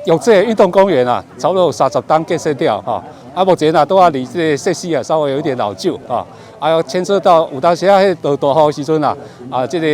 玉井運動公園啊，差不多有30冬建設了吼。啊，目前啊，拄仔離這個設施啊，稍微有一點老舊啊，還有牽涉到有當時啊，彼落大雨時陣啊，啊，這個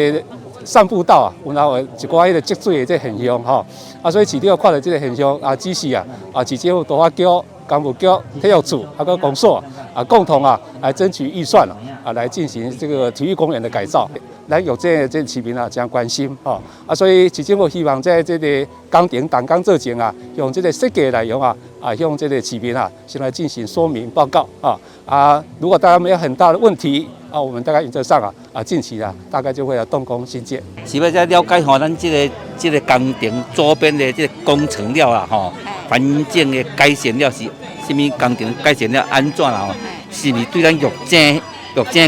散步道啊，有那有一寡彼個積水的這個現象吼。啊，所以市長看著這個現象啊，指示啊，啊，市政府都發局、工務局、體育處啊，閣公所啊，共同啊來爭取預算啊，來進行這個體育公園的改造。咱玉井這市民啊，誠關心吼，啊，所以市政府希望在這個工程動工做前啊，用這個設計內容啊，啊，向這個市民啊，先來進行說明報告啊。啊，如果大家沒有很大的問題啊，我們大概原則上啊，啊，近期啊，大概就會來動工興建。是欲遮了解吼，咱這個工程周邊的這個工程了啦吼，環境的改善了是啥物工程改善了按怎啦吼？是毋是對咱玉井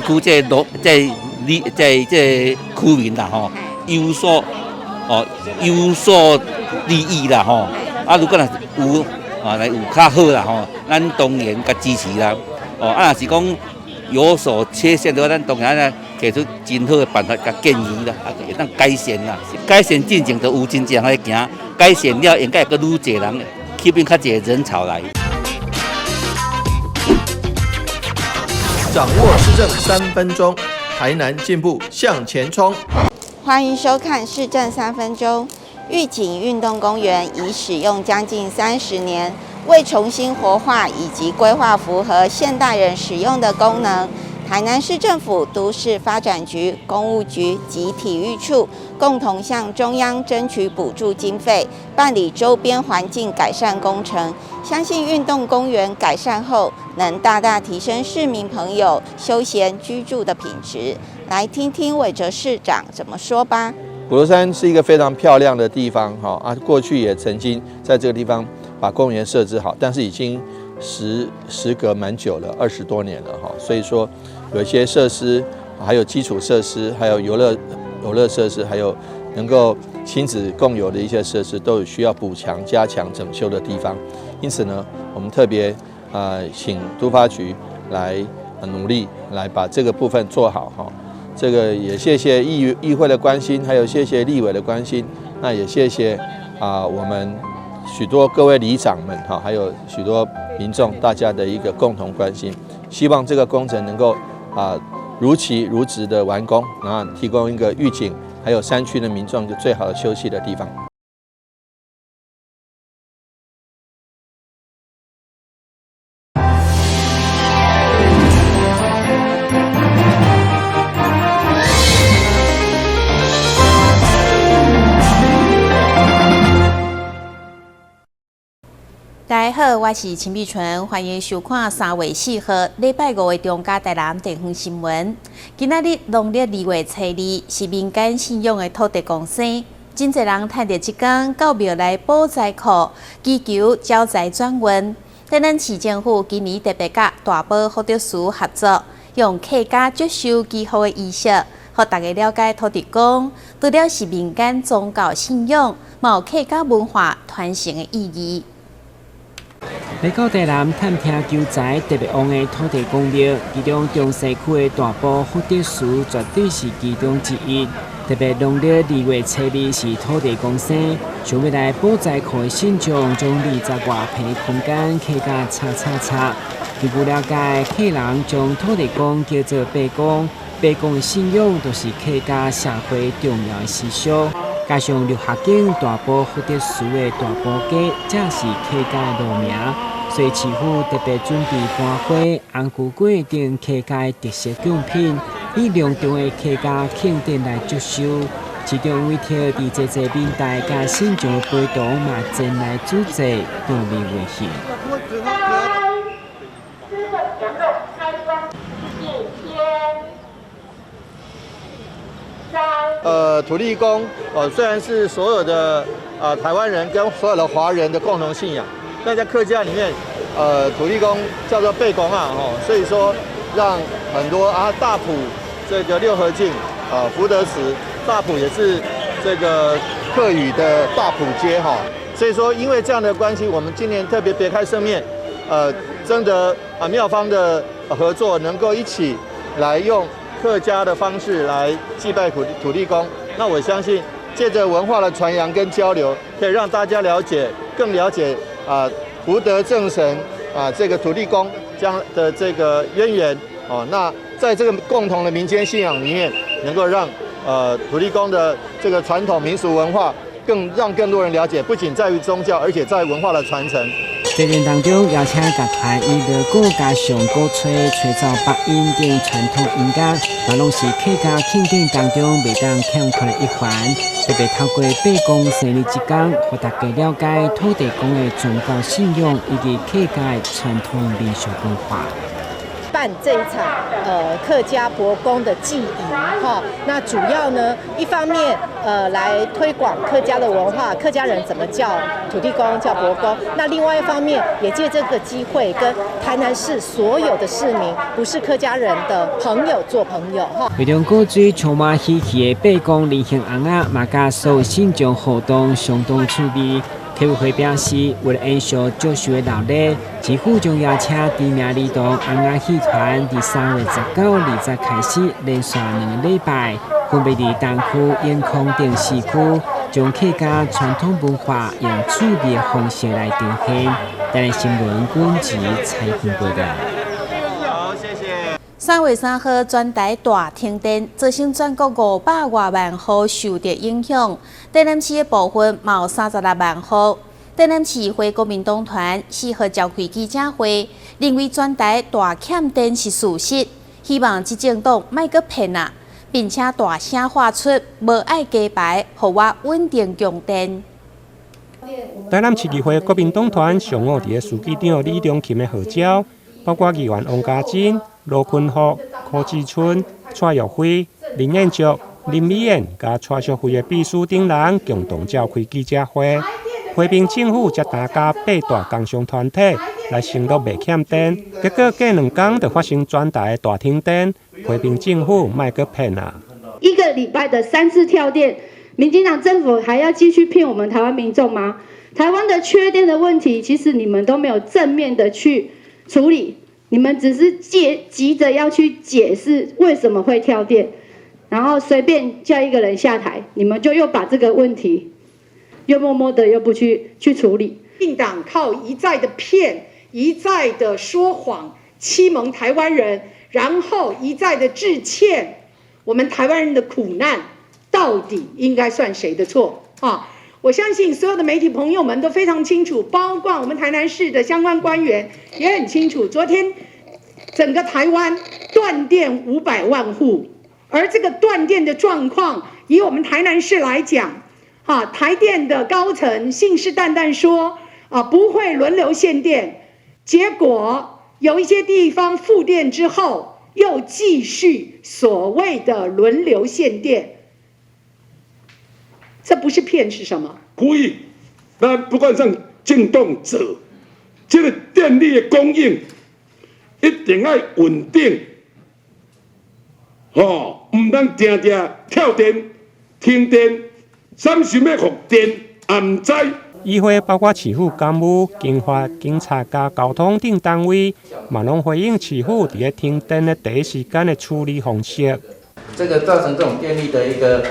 區這個路這個你這個區民啦吼，有所利益啦吼？啊，如果若有啊，來有較好啦吼，咱當然共支持啦。哦，啊，若是講有所缺陷的話，咱當然啊提出真好的辦法共建議啦，啊，會當改善啦。改善進前就有真濟人來行，改善了應該會閣愈濟人，吸引較濟人潮來。掌握市政3分鐘，台南進步向前衝。歡迎收看市政三分鐘。玉井運動公園已使用將近30年，為重新活化以及規劃符合現代人使用的功能，台南市政府都市發展局、工務局及體育處共同向中央爭取補助經費，辦理周邊環境改善工程。相信運動公園改善後，能大大提升市民朋友休閒居住的品質。來聽聽韋哲市長怎麼說吧。虎頭山是一個非常漂亮的地方，哈啊，過去也曾經在這個地方把公園設置好，但是已經時隔蠻久了，20多年了，哈，所以說有一些設施，還有基礎設施，還有遊樂設施，還有能夠親子共遊的一些設施，都有需要補強、加強、整修的地方。因此呢，我們特別啊，請都發局來努力來把這個部分做好，哈。這個也謝謝議會的關心，還有謝謝立委的關心，那也謝謝啊我們許多各位里長們哈，還有許多民眾大家的一個共同關心，希望這個工程能夠啊如期如質的完工，然後提供一個玉井還有山區的民眾一個最好的休憩的地方。大家好，我是陳美純，歡迎收看3月4號禮拜五的中嘉台南地方新聞。今仔日農曆2月初2是民間信仰的土地公生，真濟人趁著這工到廟來補財庫，祈求招財轉運。台南市政府今年特別佮大埔福德祠合作，用客家祝壽祈福的儀式，予大家了解土地公，除了是民間宗教信仰，嘛有客家文化傳承的意義。來到台南探聽求財特別旺的土地公廟，其中中西區的大埔福德祠絕對是其中之一。特別農曆2月初2是土地公生，想欲來補財庫的信眾，將20外坪空間客甲叉叉叉。據據了解，客人將土地公叫做伯公，伯公的信仰就是客家社會重要的習俗。加上六合間大埔福德祠的大埔街，正是客家的路名，所以市府特別準備盤花、紅龜粿等客家的特色貢品，以隆重的客家慶典來祝壽。市長委託佇濟濟民代佮信眾陪同嘛前來主祭，場面溫馨。土地公，雖然是所有的台灣人跟所有的華人的共同信仰，但在客家裡面，土地公叫做伯公啊，吼，所以說讓很多啊大埔這個六合境啊福德祠，大埔也是這個客語的大埔街哈，所以說因為這樣的關係，我們今年特別別開生面，徵得啊廟方的合作，能夠一起來用客家的方式來祭拜土地公，那我相信借著文化的傳揚跟交流，可以讓大家了解，更了解啊福德正神啊這個土地公將的這個淵源哦。那在這個共同的民間信仰裡面，能夠讓土地公的這個傳統民俗文化更讓更多人了解，不僅在於宗教，而且在文化的傳承。節目當中邀請樂團以鑼鼓佮上鼓吹吹奏八音等傳統音樂，嘛攏是客家慶典當中袂當欠缺的一環。特別透過伯公生日這工，予大家了解土地公的宗教信仰以及客家的傳統民俗文化。辦這一場客家伯公的祭儀哈，那主要呢，一方面來推廣客家的文化，客家人怎麼叫土地公叫伯公，那另外一方面也借這個機會跟台南市所有的市民，不是客家人的朋友做朋友哈。會中古水充滿喜氣的伯公靈形尪仔，嘛佮所有信眾互動相當趣味。客委會表示，為了延續祝壽的鬧熱，市府將邀請知名兒童尪仔戲團，佇3月19、20開始連續2個禮拜，分別佇東區、永康等四區，將客家傳統文化用趣味的方式來呈現。台南新聞軍籍採訪報道。好，謝謝。3月3號，全台大停電，造成全國500外萬戶受著影響。台南市的部分嘛有36萬戶。台南市議會國民黨團4號召開記者會，認為全台大欠電是事實，希望執政黨莫閣騙啊，並且大聲喊出無愛雞排，予我穩定供電。台南市議會國民黨團上午佇咧書記長李良琴的號召，包括議員王家珍、羅坤福、柯志春、蔡玉輝、林彥卓、林美燕佮蔡淑慧的秘書等人共同召開記者會，批評政府才單加八大工商團體來承諾袂欠電，結果過2工就發生全台大停電，批評政府莫閣騙啊！一個禮拜的三次跳電，民進黨政府還要繼續騙我們台灣民眾嗎？台灣的缺電的問題，其實你們都沒有正面的去處理，你們只是借急着要去解釋為什麼會跳電，然後隨便叫一個人下台，你們就又把這個問題又默默的又不去處理。民進黨靠一再的騙，一再的說謊，欺蒙台灣人，然後一再的致歉，我們台灣人的苦難到底應該算誰的錯啊？我相信所有的媒體朋友們都非常清楚，包括我們台南市的相關官員也很清楚。昨天整個台灣斷電500萬戶，而這個斷電的狀況，以我們台南市來講，哈，台電的高層信誓旦旦說啊不會輪流限電，結果有一些地方復電之後，又繼續所謂的輪流限電。這不是騙是什麼？呼籲，咱不管啥政黨做，這個電力的供應一定愛穩定，吼，毋通定定跳電、停電，啥時欲復電也毋知。與會包括市府幹部、經發、警察佮交通等單位，嘛攏回應市府佇咧停電的第一時間的處理方式。這個造成這種電力的一個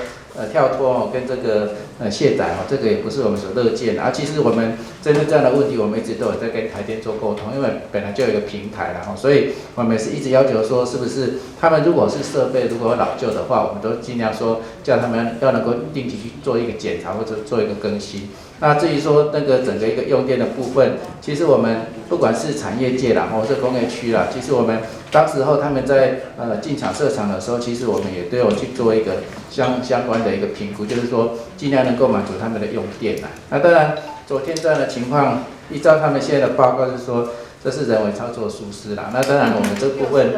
跳脫哦，跟這個卸載哦，這個也不是我們所樂見的。啊，其實我們針對這樣的問題，我們一直都有在跟台電做溝通，因為本來就有一個平台啦，所以我們是一直要求說，是不是他們如果是設備如果老舊的話，我們都盡量說叫他們要能夠定期去做一個檢查或者做一個更新。那至於說那個整個一個用電的部分，其實我們不管是產業界啦，或是工業區啦，其實我們當時候他們在進場設廠的時候，其實我們也都有去做一個相關的一個評估，就是說盡量能夠滿足他們的用電啦。那當然，昨天這樣的情況，依照他們現在的報告是說，這是人為操作疏失啦。那當然，我們這部分，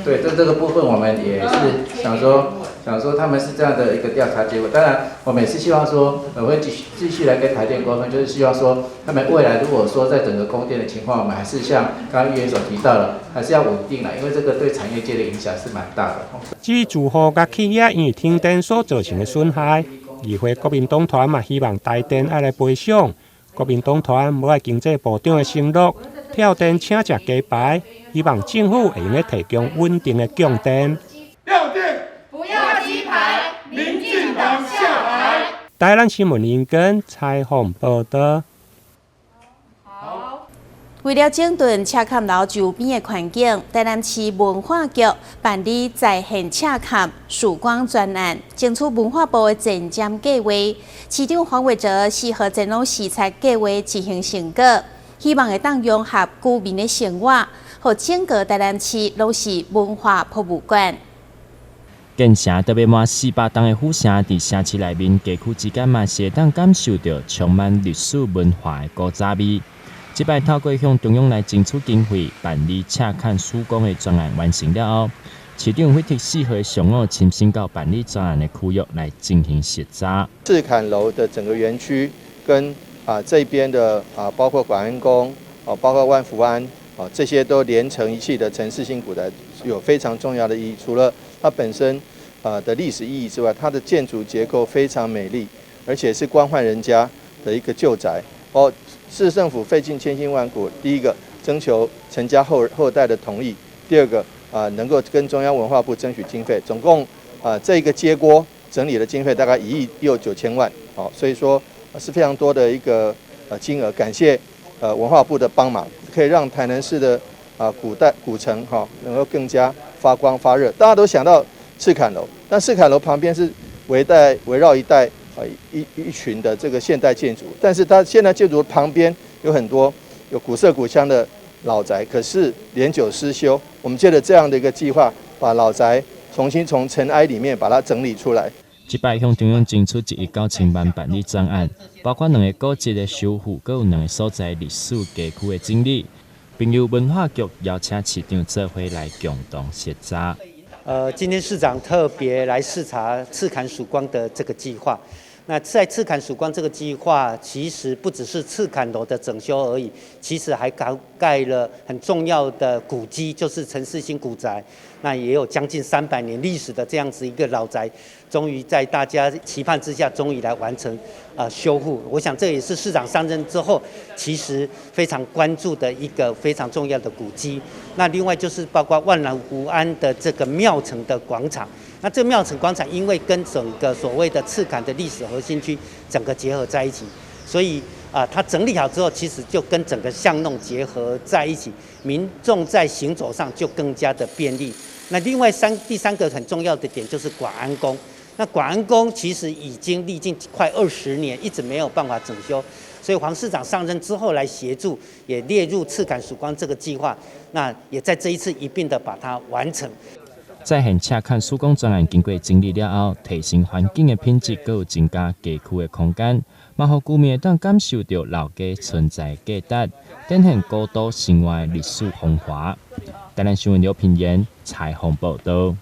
對，這個部分我們也是想說他們是這樣的一個調查結果。當然，我們也是希望說，我會繼續來跟台電溝通，就是希望說，他們未來如果說在整個供電的情況，我們還是像剛剛議員所提到的，還是要穩定啦，因為這個對產業界的影響是蠻大的。至於住戶佮企業因為停電所造成的損害，議會國民黨團嘛希望台電愛來賠償。國民黨團無愛經濟部長的承諾，跳電請食雞排，希望政府會用得提供穩定的供電。跳電不要雞排，民進黨下台。台南新聞林根採訪報道。為了整頓赤崁樓周邊的環境，台南市文化局辦理再現赤崁曙光專案，爭取文化部的前瞻計劃。市長黃偉哲適合前往視察計劃執行成果，希望會當融合居民的生活，予整個台南市攏是文化博物館。建成特別滿400棟的府城，佇城市內面街區之間嘛，是會當感受著充滿歷史文化的古早味。這擺透過向中央來爭取經費，辦理赤崁曙光的專案完成了後，市長惠特4號上午親身到辦理專案的區域來進行視察。赤崁樓的整個園區跟這邊的包括廣安宮包括萬福庵這些都連成一氣的陳四新古宅，有非常重要的意義。除了它本身的歷史意義之外，它的建築結構非常美麗，而且是官宦人家的一個舊宅。市政府費盡千辛萬苦，第一個徵求陳家後代的同意，第二個能夠跟中央文化部爭取經費，總共這個揭鍋整理的經費大概1億又9千萬，所以說是非常多的一個金額。感謝文化部的幫忙，可以讓台南市的古代古城能夠更加發光發熱。大家都想到赤崁樓，但赤崁樓旁邊是圍繞一帶一群的這個現代建築，但是它現代建築旁邊有很多有古色古香的老宅，可是年久失修。我們借著這樣的一個計劃，把老宅重新從塵埃裡面把它整理出來。這擺向中央爭取1億9千萬辦理專案，包括兩个古蹟的修復，閣有兩个所在歷史街區的整理，並由文化局邀請市長做伙來共同視察。今天市長特別來視察赤崁曙光的這個計劃。那在赤崁曙光這個計劃，其實不只是赤崁樓的整修而已，其實還涵蓋了很重要的古蹟，就是陳四新古宅。那也有將近300年歷史的這樣子一個老宅，終於在大家期盼之下，終於來完成修復。我想這也是市長上任之後，其實非常關注的一個非常重要的古蹟。那另外就是包括萬福庵的這個廟埕的廣場。那這個廟埕廣場因為跟整個所謂的赤崁的歷史核心區整個結合在一起，所以它整理好之後，其實就跟整個巷弄結合在一起，民眾在行走上就更加的便利。那另外第三個很重要的點就是廣安宮。那廣安宮其實已經歷經快20年，一直沒有辦法整修，所以黃市長上任之後來協助，也列入赤崁曙光這個計劃，那也在這一次一併的把它完成。再現赤崁曙光專案經過整理了後，提升環境的品質，閣有增加街區的空間，嘛予居民會當感受著老街存在價值，展現古都生活的歷史風華。台南新聞劉品言採訪報道。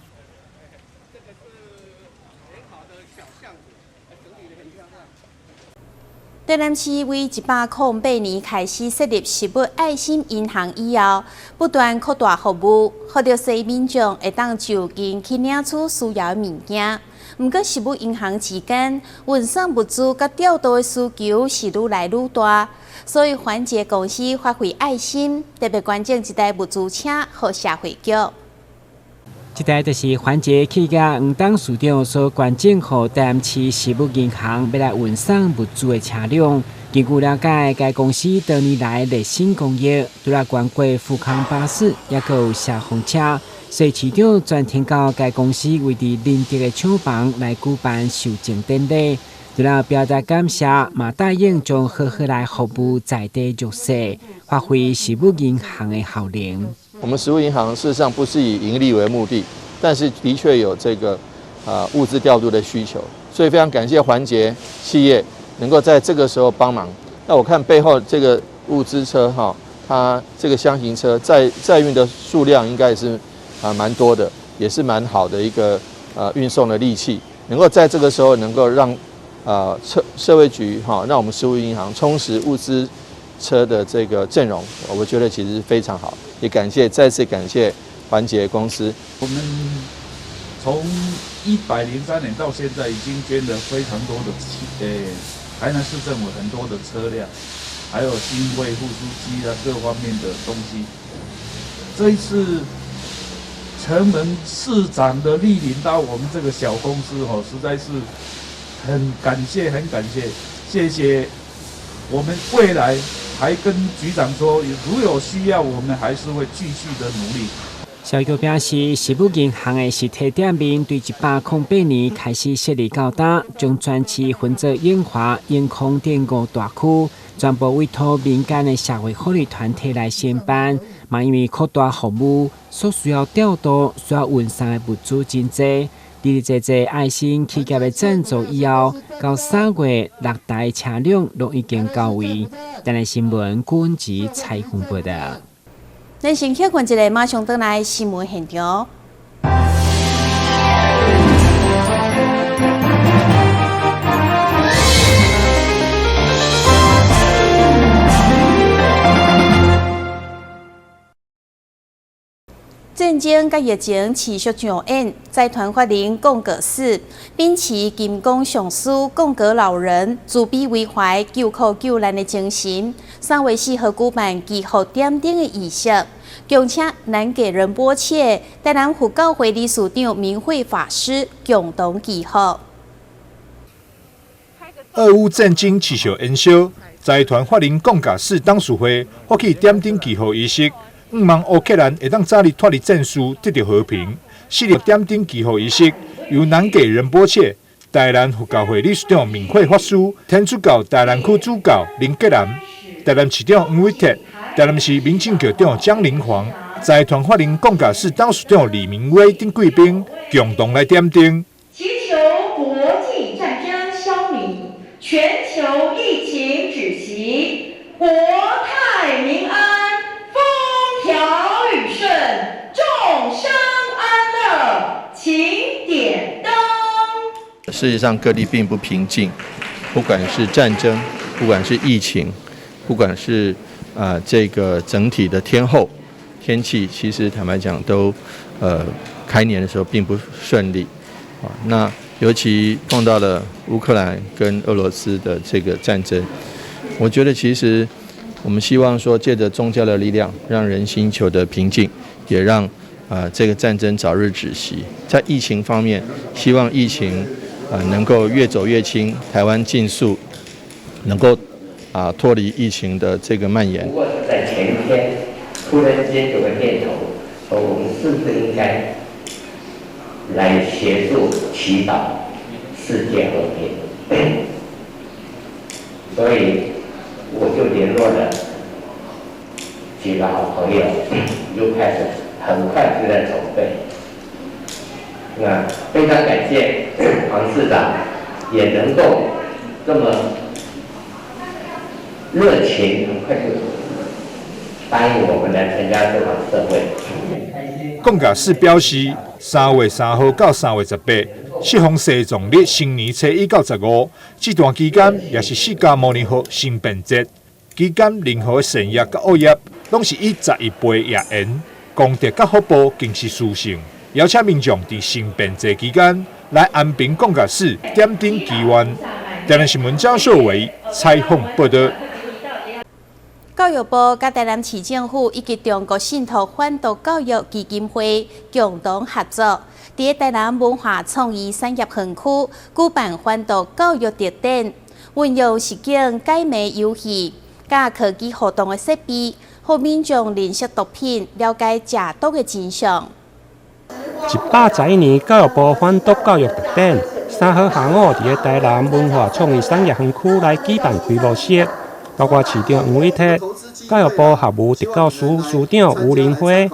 台南市為108年開始設立食物愛心銀行以後，不斷擴大服務，予弱勢民眾會當就近去領取需要的物件。毋過，食物銀行之間運送物資佮調度的需求是愈來愈大，所以環捷公司發揮愛心，特別捐贈一台物資車予社會局。這台就是環捷企業黃董事長所捐贈予台南市食物銀行，欲來運送物資的車輛。根據了解，該公司多年來熱心公益，除了捐過富康巴士，也閣有消防車。所以市長專程到該公司位佇仁德的廠房來舉辦授證典禮，除了表達感謝，嘛答應將好好來服務在地弱勢，發揮食物銀行的效能。我們食物銀行事實上不是以盈利為目的，但是的確有這個物資調度的需求，所以非常感謝環捷企業能夠在這個時候幫忙。那我看背後這個物資車哈，它這個箱型車載運的數量應該是蠻多的，也是蠻好的一個運送的利器，能夠在這個時候能夠讓社會局哈，讓我們食物銀行充實物資車的這個陣容，我覺得其實非常好，也感謝再次感謝環捷公司。我們從103年到現在，已經捐了非常多的台南市政府很多的車輛，還有心肺復甦機啊，各方面的東西。這一次承蒙市長的蒞臨到我們這個小公司哦，實在是很感謝，很感謝，謝謝。我們未來還跟局長說，如有需要，我們還是會繼續的努力。蕭局表示，食物銀行的實體店面對108年開始設立到今，將全市分做永華、永康等五大區，全部委託民間的社會福利團體來承辦。嘛，因為擴大服務所需要調度、需要運送的物資真濟，伫濟濟愛心企業的贊助以後，到3月6台車輛攏已經到位。台南新聞郭吉採訪報道。咱先歇睏一下，馬上轉來新聞現場。戰爭佮疫情持續上演，財團法人貢閣寺秉持金剛上師貢閣老人慈悲為懷、救苦救難的精神，3月4號舉辦祈福點燈的儀式，恭請南給仁波切、台南佛教會理事長明慧法師共同祈福。俄烏戰爭持續延燒，財團法人貢閣寺董事會發起點燈祈福儀式。向望烏克蘭會當早日脫離戰事，得到和平。四日點燈祈福儀式由南給仁波切、台南佛教會理事長明慧法師、天主教台南區主教林吉南、台南市長黃偉哲、台南市民政局長江林煌、財團法人貢閣寺董事長李明威等貴賓共同來點燈。祈求國際戰爭消弭，全球疫情止息，國泰民安。風調雨順，眾生安樂，請點燈。事實上，各地並不平靜，不管是戰爭，不管是疫情，不管是這個整體的天候天氣，其實坦白講都開年的時候並不順利啊。那尤其碰到了烏克蘭跟俄羅斯的這個戰爭，我覺得其實。我們希望說，借着宗教的力量，讓人心求得平靜，也讓這個戰爭早日止息。在疫情方面，希望疫情能夠越走越輕，台灣盡速能夠脫離疫情的這個蔓延。不過在前天，突然間有個念頭，說我們是不是應該來協助祈禱世界和平？所以。我就聯絡了幾個好朋友，就開始很快就在籌備。那非常感謝黃市長，也能夠這麼熱情，很快就答應我們來參加這場社會。貢閣寺表示，3月3號到3月18，適逢西藏曆新年初一到15，這段期間也是釋迦牟尼佛成便節。期間任何善業佮惡業，攏是以11倍業緣，功德佮福報更是殊勝。邀請民眾佇成便節期間來安平貢閣寺點燈祈願。台南新聞張秀維採訪報道。教育部佮台南市政府以及中國信託反毒教育基金會共同合作，佇台南文化創意產業園區舉辦反毒教育特展，運用實境解謎遊戲、佮科技活動的設備，予民眾認識毒品、了解食毒的真相。111年教育部反毒教育特展，3號下午佇台南文化創意產業園區來舉辦開幕式。包括市長黃偉哲、教育部學務特教司司長吳林輝、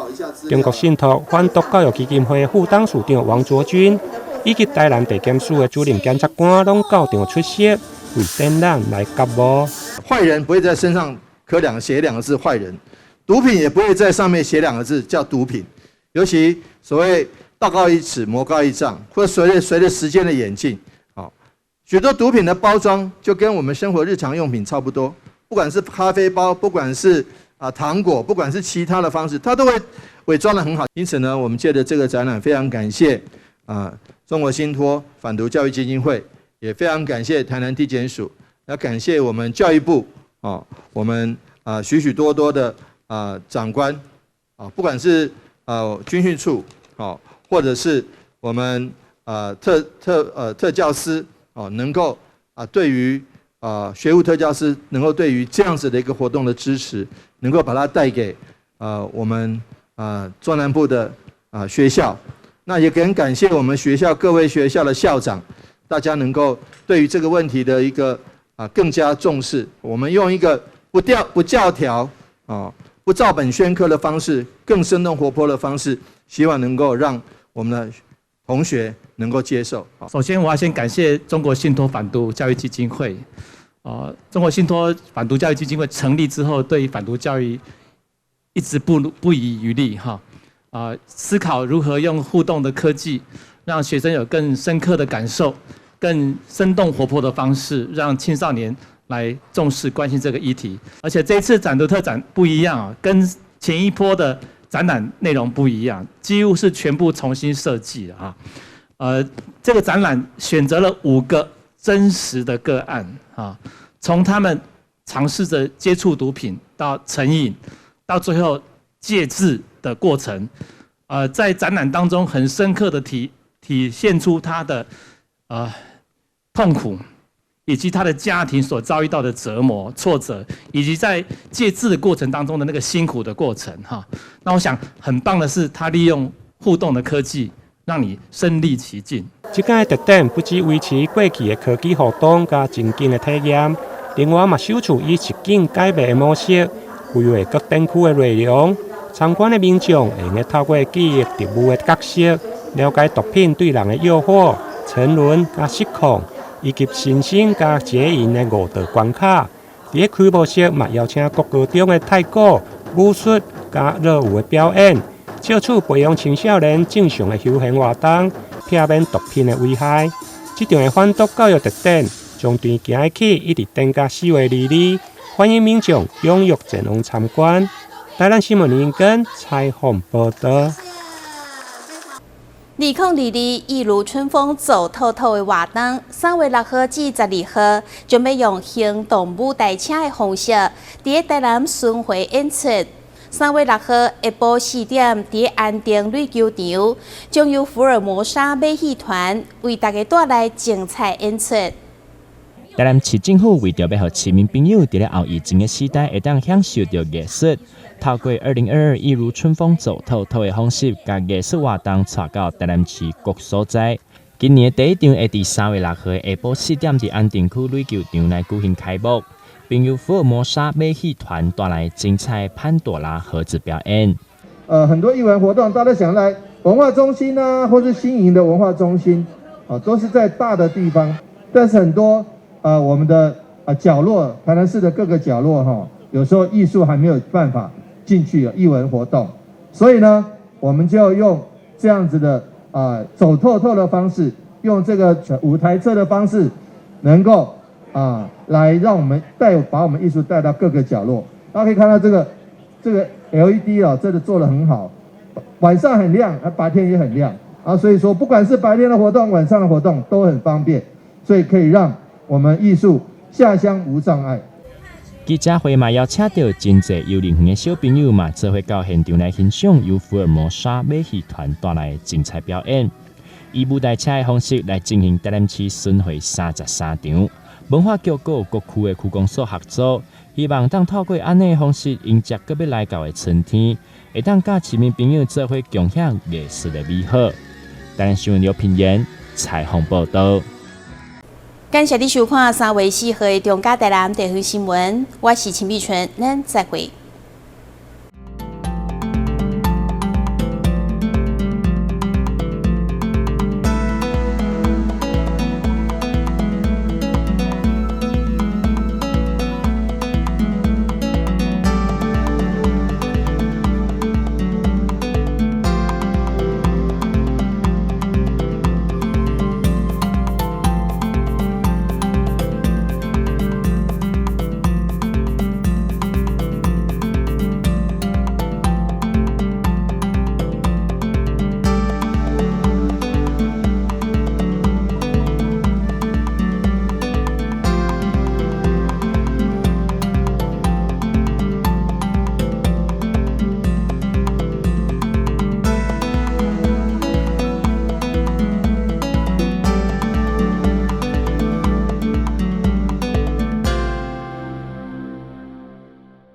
中國信託反毒教育基金會副董事長王卓君，以及台南地檢署的主任檢察官，攏到場出席，為展覽來揭幕。壞人不會在身上刻兩寫兩個字壞人，毒品也不會在上面寫兩個字叫毒品。尤其所謂道高一尺，魔高一丈，或隨著時間的演進，許多毒品的包裝就跟我們生活日常用品差不多。不管是咖啡包，不管是糖果，不管是其他的方式，它都會偽裝得很好。因此呢，我們借著這個展覽，非常感謝中國信託反毒教育基金會，也非常感謝台南地檢署，要感謝我們教育部我們許許多多的長官不管是軍訓處或者是我們特教司哦，能夠啊，對於啊學務特教師能夠對於這樣子的一個活動的支持，能夠把它帶給啊我們啊中南部的啊學校。那也很感謝我們學校各位學校的校長，大家能夠對於這個問題的一個啊更加重視。我們用一個不教條啊，不照本宣科的方式，更生動活潑的方式，希望能夠讓我們的同學能夠接受。首先，我要先感謝中國信託反毒教育基金會。中國信託反毒教育基金會成立之後，對於反毒教育一直不遺餘力哈。思考如何用互動的科技，讓學生有更深刻的感受，更生動活潑的方式，讓青少年來重視關心這個議題。而且這一次展獨特展不一樣啊，跟前一波的展覽內容不一樣，幾乎是全部重新設計的啊。這個展覽選擇了5個真實的個案啊，從他們嘗試着接觸毒品到成癮，到最後戒治的過程，在展覽當中很深刻的體現出他的痛苦，以及他的家庭所遭遇到的折磨、挫折，以及在戒治的過程當中的那個辛苦的過程哈。那我想很棒的是，他利用互動的科技，讓你身歷其境。這屆特展不只維持過去的科技活動佮情境的體驗，另外嘛首次以實境解謎的模式，規劃各展區的內容。參觀的民眾會用得透過記憶特務的角色，了解毒品對人的誘惑、沉淪佮失控，以及新生佮解癮的5道關卡。佇咧開幕式嘛，邀請國高中的太鼓、武術佮熱舞的表演，藉此培養青少年正常的休閒活動，避免毒品的危害。這場的反毒教育特展從今日起一直展到4月22日，歡迎民眾踴躍前往參觀。台南新聞林根採訪報道。2022藝如春風走透透的活動，3月6號至12號，將欲用行動舞台車的方式，佇咧台南巡迴演出。3月6號下晡4點，佇安定壘球場，將由福爾摩沙馬戲團為大家帶來精彩演出。台南市政府為著欲予市民朋友佇咧後疫情的時代，會當享受著藝術，透過2022藝如春風走透透的方式，共藝術活動帶到台南市各所在。今年第一場會佇3月6號下晡4點，佇安定區壘球場來舉行開幕，並由福爾摩沙馬戲團帶來精彩潘朵拉盒子表演。很多藝文活動，大家想來文化中心啊，或是新營的文化中心，啊，都是在大的地方，但是很多。我們的角落，台南市的各個角落哈，有時候藝術還沒有辦法進去藝文活動，所以呢，我們就用這樣子的走透透的方式，用這個舞台車的方式，能夠來讓我們把我們藝術帶到各個角落。大家可以看到這個 LED 啊，真的做得很好，晚上很亮，白天也很亮啊，所以說不管是白天的活動，晚上的活動都很方便，所以可以讓我們藝術下鄉無障礙。記者會嘛邀請著真濟幼兒園的小朋友嘛，做伙到現場來欣賞由福爾摩沙馬戲團帶來的精彩表演，以舞台車的方式來進行台南市巡迴33場。文化局閣有各區的區公所合作，希望當透過按呢的方式迎接閣欲來到的春天，會當佮市民朋友做伙共享藝術的美好。台南新聞劉品言採訪報道。感謝你收看3月4號的中嘉台南地方新聞，我是陳美純，咱再會。